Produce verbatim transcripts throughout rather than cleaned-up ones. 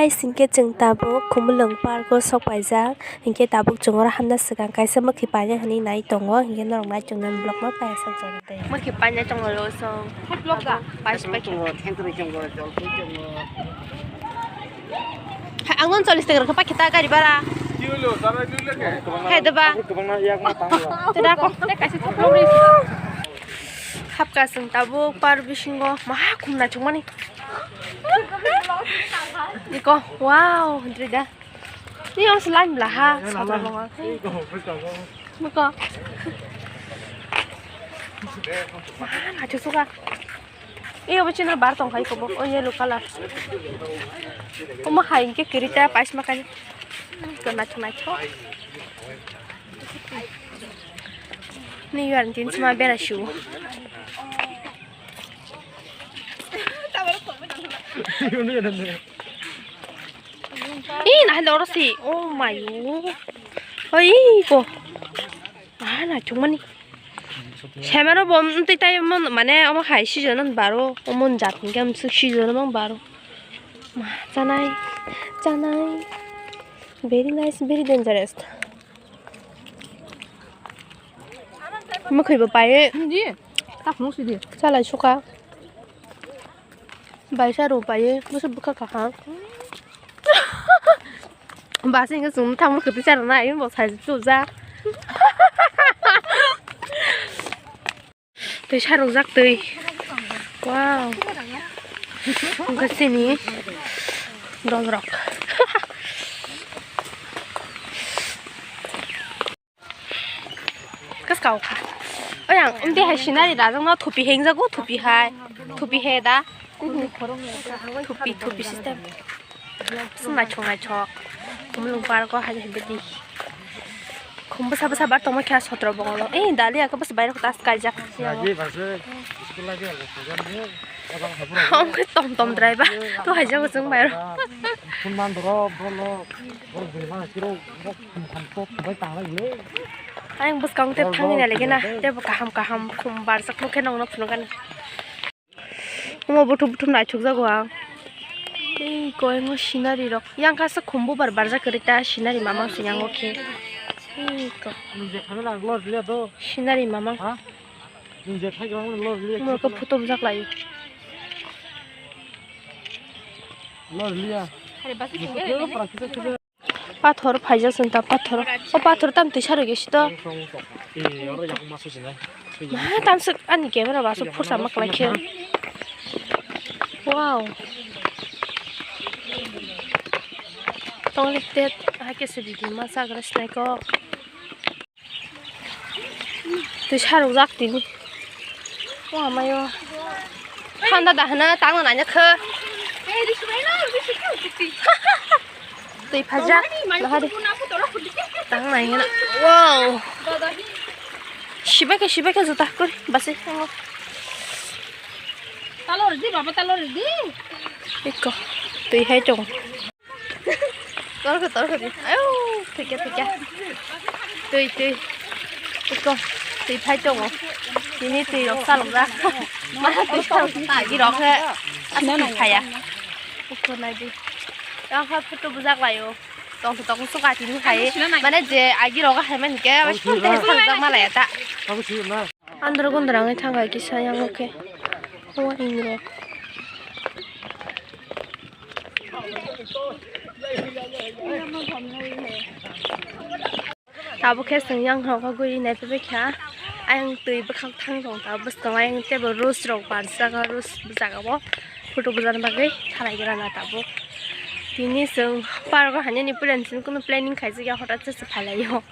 Guys, hinkhe chwng tabuk Khumulwng park o sok paijak, hinkhe tabuk chwng oro hamna swkang kaisa mwkhwi painai hinwi nai tongo, hinkhe norok nai chwng nani vlog no paiya sak jora tei. Mwkhwi painai tongo lo chwng. Vlog da. Pais pai. Ang non chollis taka rok paikhe ta gari bara. Hai da ba. Kwbangma yak ma tang. Tei da ko. Tei kaisa vlog ri. Hapka chwng tabuk park bisingo maha khum naithokmani. Iko, wow, hwndri da. Ni ang slime bla ha, sabra bongo. Muko. Ah, naithok suka. Iyo bo chini bar tong khai kobo, o yellow color. Omo hai hwnkhe kwrwi ta pais ma kani. Ko naithok naithok. Ni yar tin sma bera shu. Ih, nah, loro si. Oh my. Oi, ko. Ah, naithokmani. Semaro bom tei tai mon mane omo hai season baro. Omo jat hingke amsuk season mang baro. Ma, chanai. Chanai. Very nice, very dangerous. Mwkhwi bo paye. Di. Tak mung si di. Chalai suka. Baisa rw paye, bwswk bwkha kaham. Basa hwnkhe chwng thangma kwtwi charwknai, ayung bo sai chujak. Twi sarwkjak twi. Wow. Hwnkhe chini dolrok. Kaskau kha. Oyang, umdi hai sinari rajak no thupi hengjago, thupi hai. Thupi he da. Thupi, thupi system. Sung naithok naithok. Khumulwng park o hai hai bedi. Khum bwsa bwsa bar tongma khe sotro bongolo. Eh, dali aka bwsa bairok tas kaijak. Hongkhe tom tom drai ba. To hai jago chwng bairok. Ayang bwskang tei phangwi nai lagi na, tei bo kaham kaham khum barjak nokhe nongno phunukani. Omo buthum buthum naithokjago ang. Tei koyangma sinari rok. Yang kaisa khum bubar barjak kwrwi ta sinari mamang se yang o khe. Tei ko. Sinari mamang. Omo khe photo bujak lai. Pathor phaijak chwng ta pathor. O pathor tam twi sarwi gesi to. Ma tam swk ani camera ba swk phursa ma kwlai khe. Wow. Tongli tet hai khe se video ma chagra sinai kok. Twi sarwkjak tini. O amayo. Thanda da hwna tangna naina khe. Twi phaijak. Lahari. Tang nai hwna. Wow. Sibai khe, sibai khe juta kori. Basi. Talo ridi, baba, talo ridi. Iko. Twi hai tong. Torkho, torkho di. Ayo, thikya, thikya. Twi, twi. Iko, twi phai tongo. Tini twi rok chalok jak. Ma twi chalok jak, agi rok he. Asa twi phaya. Iko nai di. Yang kha photo bujak laio. Tong tong suka tini khai. Mane je agi rok hai man ke, mas phone te chalok jak malaya ta. Andro gondrang wngwi thangkha kisa yang o khe. O indro. Tabuk khe chwng yang rok o guri nai phai kha. Ayang twi bwkhak thang tong ta bwskango ayang tebo rose rok barjak rose jaga o photo bujana bagwi thalai gra na tabuk. Tini chwng park o hainani puila ni simi kunu planning khaijak ya hothat se se phai lai o.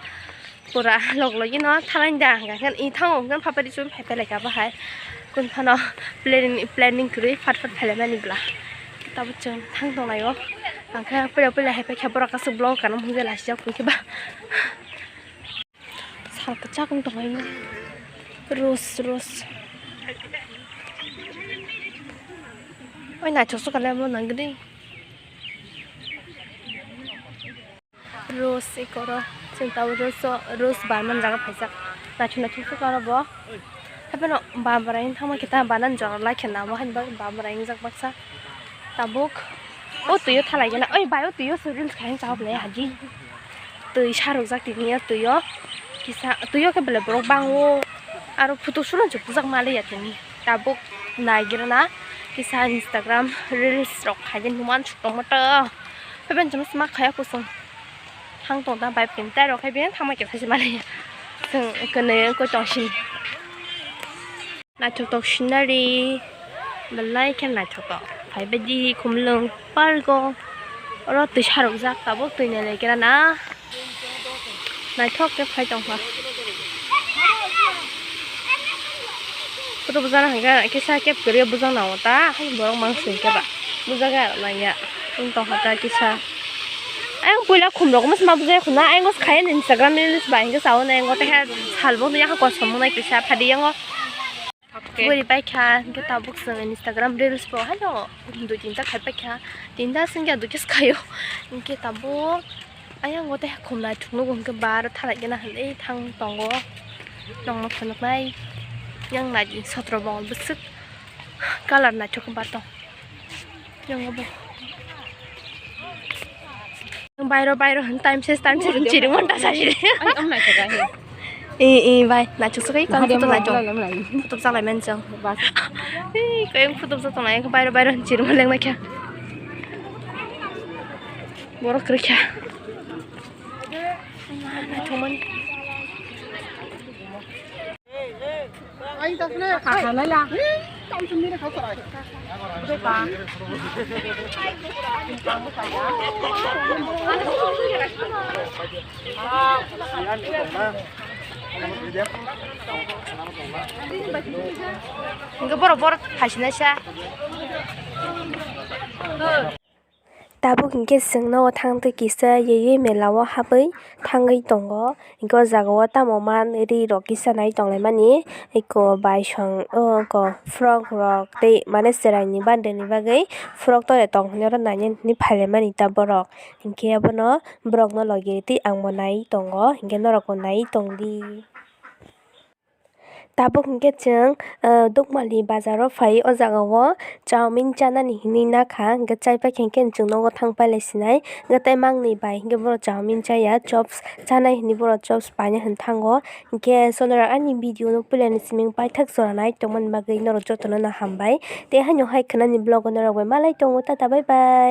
Pura log logi no thalai da hwnkha khe i thango hwnkhe phapari chum phai phai lai kha bahai kun phano planning planning kwrwi phat phat phai lai mani bwla tabuk chwng thang tong lai o hwnkhe puila puila hai phai khe borok aswk vlog kana hwnwi lai sijak hwnkhe ba sal kwchak wng tong lai rose rose oi naithok sukha le mo nang gini. Rose ikoro chwng tabuk rose o rose barman jaga phaijak naithok naithok khe oro bo hapheno bambarai wng thangma khe ta banani jora lai khe namo haino bagwi bambarai wngjak baksa tabuk O twi o thalai gana. Oi bai, o twi o se reels khaina chao belai haji. Twi sarok jak tini o twi o. Kisa twi o khe belai borok bango. Aro photo suro se bujak maliya tini. Tabuk nai gira na. Kisa Instagram reels rok khai de numan suk tongma ta. Heben chuma sma khaya kusung. Thang tong ta bai pin tai rok khai ben thangma khe phai se maliya. Sung kene ko tong sin. Naithoktok scenery, belai khe naithoktok. Phaibaidi Khumlwng park o. Oro twi sarokjak, tabuk twi nailai khe na. Naithok khe phai tongkha. Photo bujana hwnkhe kisa kep kwrwi bujak nango ta, hai borok mangsi hwnkhe ba. Bujak ya nangya. Wng tongkha ta kisa. Ayang puila khumrok masa ma bujai khuna, ayang os khai Instagram reels bai hwnkhe sao na, ayang o tei khe salbo yakha kosom wngnai kisa phadi yango. Buri paikha, hwnkhe tabuk chwng Instagram reels bo haino dui tinta khai paikha. Tinta swngya dui khe swkaio. Hwnkhe tabuk ayang o tei khum naithok nugo, hwnkhe ba aro thalai gana hinwi thang tongo. Nongno phunuknai yang nai di sotro bongol bwswk colour naithok ba tong. Yang bo. Bairo, bairo, time ses, time ses, chiri monta sa chiri. Ai, ang naithok kha he. Eh, eh, bai, naithok sakai, kan photo naithok. Photo chalai men chong. Bas. Eh, kau yang photo sa tonglai, bairo, bairo, chiri mon leng naikha. Borok kwrwi kha. Naithok man. Hwnkhe borok, borok phaisinaisa. Tabuk hinkhe chwng nogo thang twi kisa yeye mela o habwi thangwi tongo. Hinkhe o jaga o tamo man ri rok kisa nai tonglaimani. Eko bai song o eko frog rok tei mane chwraini birthday ni bagwi frog tore tong hinwi oro naina hinwi phailaimani ta borok. Hinkhe abono borokno logi twi ang bo nai tongo, hinkhe norok bo nai tongdi. Tabuk hinkhe chwng, ah, Dukmalni bazar o phai, o jaga o chowmin chanani hinwi nakha, hinkhe chai paikha hinkhe chwng nogo thang pailai sinai, hinkhe tei mangni bai hinkhe borok chowmin chaya, chops chanai hinwi borok chops paina hinwi thango, hinkhe sonorok ani video no puilani siming paithak jora nai tongmani bagwi norok jotono no hambai, tei haino hai khwnani vlog o norok bai malai tongo, tata bye bye.